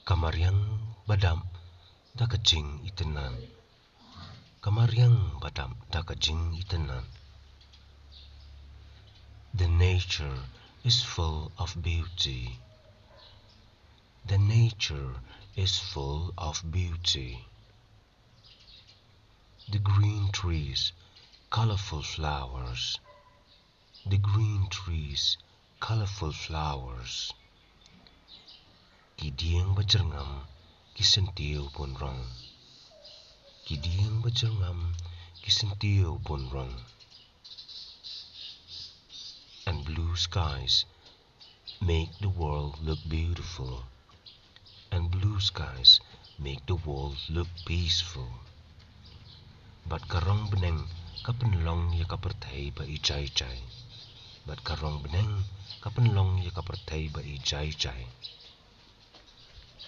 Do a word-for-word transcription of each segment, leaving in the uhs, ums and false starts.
Ka mariang ba dap da ka jingitynnad. Ka mariang ba dap da ka jingitynnad. The nature is full of beauty. The nature is full of beauty. The green trees, colorful flowers. The green trees, colorful flowers. Ki dieng ba jyrngam, ki syntiew bun rong. Ki dieng ba jyrngam, ki syntiew bun rong. And blue skies make the world look beautiful. And blue skies make the world look peaceful. Bad ka rong bneng ka pynlong ïa ka pyrthei ba ijai jai. Bad ka rong bneng ka pynlong ïa ka pyrthei ba ijai jai.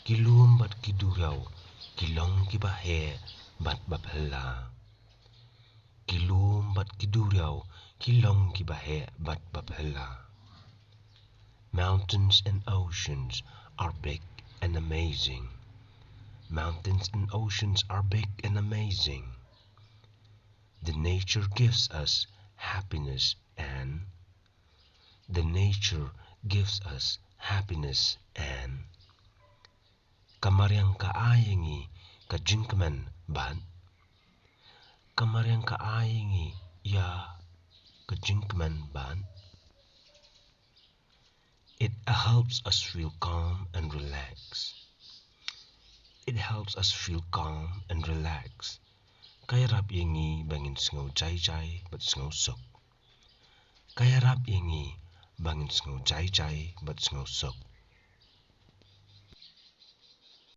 Ki lum bad ki duriaw ki long kiba heh bad ba phylla. Ki lum bad ki duriaw ki long kiba heh bad ba phylla. Mountains and oceans are big and amazing. Mountains and oceans are big and amazing. The nature gives us happiness and The nature gives us happiness and Ka mariang ka ai ïa ngi ka jingkmen bad Ka mariang ka ai ïa ngi ïa ka jingkmen bad It helps us feel calm and relaxed. It helps us feel calm and relaxed. Ka ïarap ïa ngi ba ngin sngew jai jai bad sngew suk. Ka ïarap ïa ngi ba ngin sngew jai jai bad sngew suk.